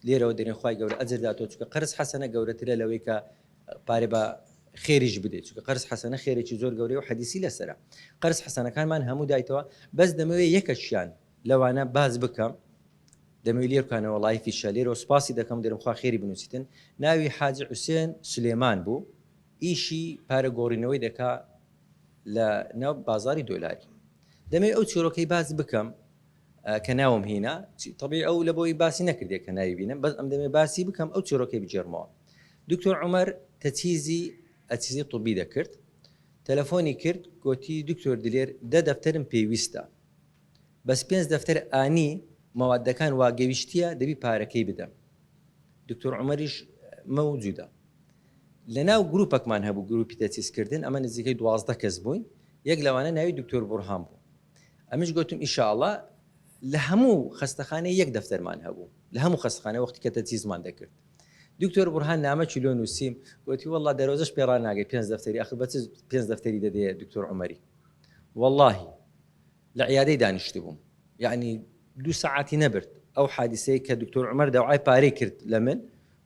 لێرەوە دەرێن خوای گەورە ئەجر داتەوە چونکە قەرز حەسەنە گەورەترە لەوەی کە پارێ بە خێریش بدەیت چونکە قەرز حەسەنە خێرێکی زۆر گەورەیە و حەدیسی لەسەرە قەرز حەسەنەکانمان هەموو دایتەوە بەس دەمەوێت یەکەکیان لەوانە باس بکەم دەمەوێت لێرکانەوە live یشە لێرەوە سوپاسی دەکەم دەرم خوا خێری بنووسیتن ناوی حاجی حوسێن سلێمان بوو ئیشی پارە گۆڕینەوەی دەکا لە ناو بازاری دۆلاری دەمەوێت ئەو چیرۆکەی باس بکەم کە ناوم هینا تەبیعی ئەو لە بۆی باسی نەکردێ کە ناوی بینم بەس ئەم دەمێ باسی بکەم ئەو چیرۆکەی بگێڕمەوە دکتۆر عومەر تەچیزی ئەچیزی طبی دەکرد تەلەفۆنی کرد گۆتی دکتۆر دلێر دە دەفتەرم پێویستە بەس پێنج دەفتەر ئانی مەوادەکان وا گەویشتیە دەبی پارەکەی بدەم دکتۆر عومەریش مەوجودە لەناو گروپەکمان هەبوو گروپی تەچیزکردن ئەمە نزیکەی 12 کەس بووین یەک لەوانە ناوی دکتۆر بورهان بوو ئەمنیش گۆتم ئیشاڵا لە هەموو خەستەخانەی یەک دەفتەرمان هەبوو لە هەموو خەستخانە وەختی کە تەجهیزمان دەکرد دکتۆر بورهان نامەکی لۆ نووسیم گوتی والله دەرۆزەش پێ ڕاناگەی پێنج دەفتەری ئەخر بە چ پێنج دەفتەری دەدەیە دکتۆر عومەری واللهی لە عیادەی دانیشتبووم یعنی دوو سەعاتی نەبرد ئەو حادیسەی کە دکتۆر عومەر داوای پارەی کرد لە من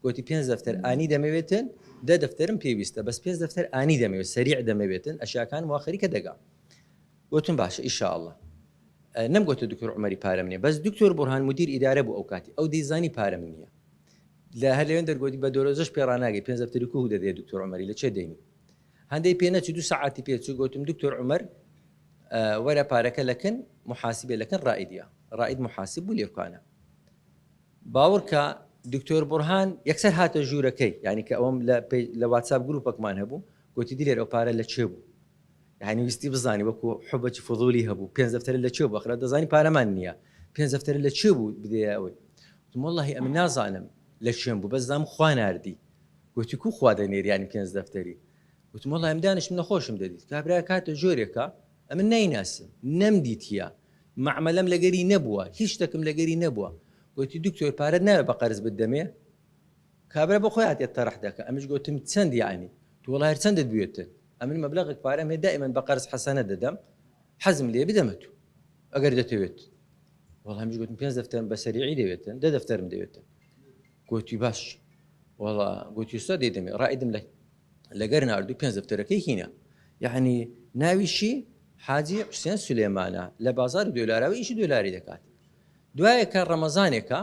گوتی پێنج دەفتەر ئانی دەمەوێتن دە دەفتەرم پێویستە بەس پێنج دەفتەر ئانی دەمەوێت سەریع دەمەوێتن ئەشیاکان وا خەریکە دەگا گۆتم باشە ئیشاڵڵا نەمگۆتە دکتۆر عومەری پارەم نیە بەس دکتۆر بورهان مدیر ئیدارە بوو ئەو کاتی ئەو دەیزانی پارەم نیە لە هەر لەوێن دەرگۆتی بە دۆرۆزەش پێ ڕاناگەی پێنج دەفتەری کوه دەدەیە دکتۆر عومەری لە چێ دەینی هەندەی پێ نەچوو دوو سەعاتی پێ چوو گۆتم دکتۆر عومەر وەرە پارەکە لەکن محاسبێ لەکن ڕائیدە ڕائید محاسب بوو لێرکانە باوەڕکە دکتۆر بورهان یەکسەر هاتە ژوورەکەی یعنی کە ئەوم لە واتساپ گروپەکمان هەبوو گوتی دلێر ئەو پارە لە چێ بوو یانی ویستی بزانی وەکو حوبەکی فضولی هەبوو پێنج دەفتەر لە کوێ بوو ئەخرا دەزانی پارەمان نییە پێنج دەفتەر لە کوێ بوو بدەیە ئەوەی وتم وەڵڵاهی ئەمن نازانم لە کوێم بوو بەس زانم خوا ناردی گوتی کو خوا دەنێری یانی پێنج دەفتەری وتم وەڵڵاهی ئەم دانیشتم نەخۆشم دەدیت کابرا کاتە جۆرێکە ئەمن نایناسم نەمدیتیە مەعمەلەم لەگەری نەبووە هیچ شتێکم لەگەری نەبووە گوتی دکتۆر پارەت ناوێ بە قەرز بتدەمێ کابرا بۆ خۆی هاتیە تەرح دەکا ئەمنیش گۆتم چەند یەعنی تو وەڵا هەر چەندت بوێتن ئەمن مەبلەغێک پارەم هەیە دائیمەن بە قەرز حەسەنە دەدەم حەزم لێ بدەمە تو ئەگەر دەتەوێت وەڵا ئەمنیش گۆتم پێنج دەفتەرم بە سەریعی دەوێتن دە دەفتەرم دەوێتن گۆتی باش وەڵا گۆتی ئوستا دەیدەمێ ڕائیدم لە لەگەر ناردوو پێنج دەفتەرەکەی هینە یەعنی ناویشی حاجی حوسێن سولێمانە لە بازاری دۆلاراوی ئیشی دۆلاری دەکات دوایەکە ڕەمەزانێکە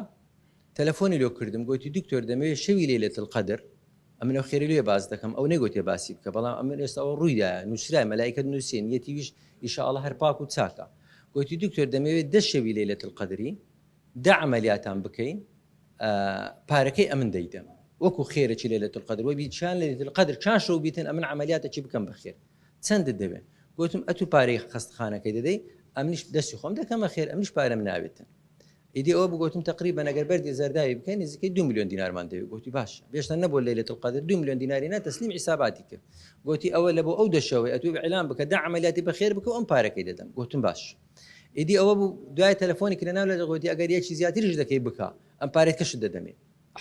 تەلەفۆنی لۆ کردم گۆتی دکتۆر دەمەوێ شەوی لەیلەت القدر ئەمن ئەو خێرەی لۆیە باس دەکەم ئەو نەیگۆتێ باسی بکە بەڵام ئەمن ئێستا ئەوە ڕوویدایە نووسرایە مەلائیکەت نووسیە نیەتی ویش ئیشاڵڵا هەر پاک و چاکە گۆتی دکتۆر دەمەوێ دە شەوی لەیلەت القدری دە عەمەلیاتان بکەین پارەکەی ئەمن دەیدەم وەکو خێرەکی لەیلەت القدر وەبی چیان لەیلەت القدر چان شەو بیتن ئەمن عەمەلیاتەکی بکەم بەخێر چەندت دەوێ گۆتم ئەتوو پارەی خەستخانەکەی دەدەی ئەمنیش دەستی خۆم دەکەمە خێر ئەمنیش پارەم ناوێتن ئیدی ئەوە بوو گۆتم تەقریبەن ئەگەر بەردی زەرداوی بکەین نزیکەی دوو ملیۆن دینارمان دەوێت گۆتی باشە بێشتە نەبوو لەیلەت القدر دوو ملیۆن دیناری نا تەسلیم حیساباتی کرد گۆتی ئەوە لە بۆ ئەو دەشەوەی ئەتوو ئیعلان بکە دە عەمەلیاتی بەخێر بکە و ئەم پارەکەی دەدەم گۆتم باش ئیدی ئەوە بوو دوای تەلەفۆنی کرد ناو لە گۆتی ئەگەر یەکی زیاتریش دەکەی بکە ئەم پارەی کەشت دەدەمێ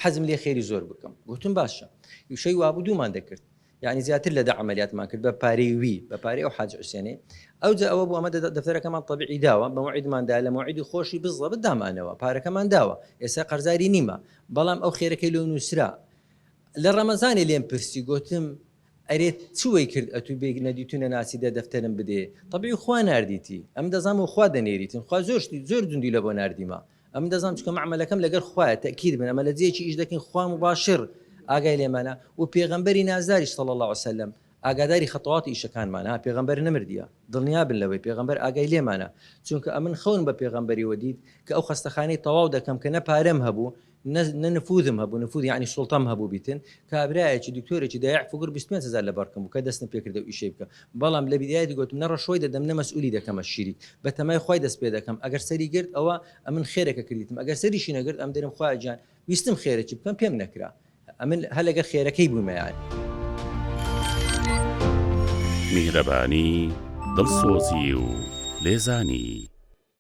حەزم لێ خێری زۆر بکەم گۆتم باشە یوشەی وابوو دوومان دەکرد یانی زیاتر لە دە عەمەلیاتمان کرد بە پارەی وی بە پارەی ئەو حاجی حوسێنەی ئەوجا ئەوە بوو ئەمە دەفتەرەکەمان تەبیعی داوە بە مەوعیدمان دا لە مەوعیدی خۆشی بزەبت دامانەوە پارەکەمان داوە ئێستا قەرزاری نیمە بەڵام ئەو خێرەکەی لۆ نووسرا لە ڕەمەزانێ لێم پرسی گۆتم ئەرێ چ وەی کرد ئەتوو بێ نەدیتو نەناسی دە دەفتەرم بدێ تەبیعی خوا ناردیتی ئەم دەزانم و خوا دەنێریتن خوا زۆر شتی زۆر جوندی لە بۆ ناردیمە ئەمن دەزانم چونکە مەعمەلەکەم لەگەر خوایە تەئکید بن ئەمە لە جێیەکی ئیش دەکەین خوا مباشر ئاگای لێمانە و پێغەمبەری نازداریش صلی اللە علیە وسلم ئاگاداری خەتەواتی ئیشەکانمانە ها پێغەمبەر نەمردیە دڵنیا بن لەوەی پێغەمبەر ئاگای لێمانە چونکە ئەمن خەون بە پێغەمبەریەوە دیت کە ئەو خەستەخانەی تەواو دەکەم کە نە پارەم هەبوو نە نە نفوذم هەبوو نفوذ یعنی سوڵتەم هەبوو بیتن کابرایەکی دکتۆرێکی دایع فگور 25 هەزار لە بەرکم بوو کە دەستم پێکرد ئەو ئیشەی بکەم بەڵام لە بیدایەتی گۆتم نە ڕەشوەی دەدەم نە مەسئولی دەکەمە شیریک بە تەمای خوای دەست پێ دەکەم ئەگەر سەری گرت ئەوە ئەمن خێرەکە کردیتم ئەگەر سەریشی نەگرت ئەم دەرم خوایە گیان ویستم خێرەکی بکەم پێم نەکرا ئەمن هەر لەگەر خێرەکەی بوومە یان. میهرەبانی، دڵسۆزی و لێزانی.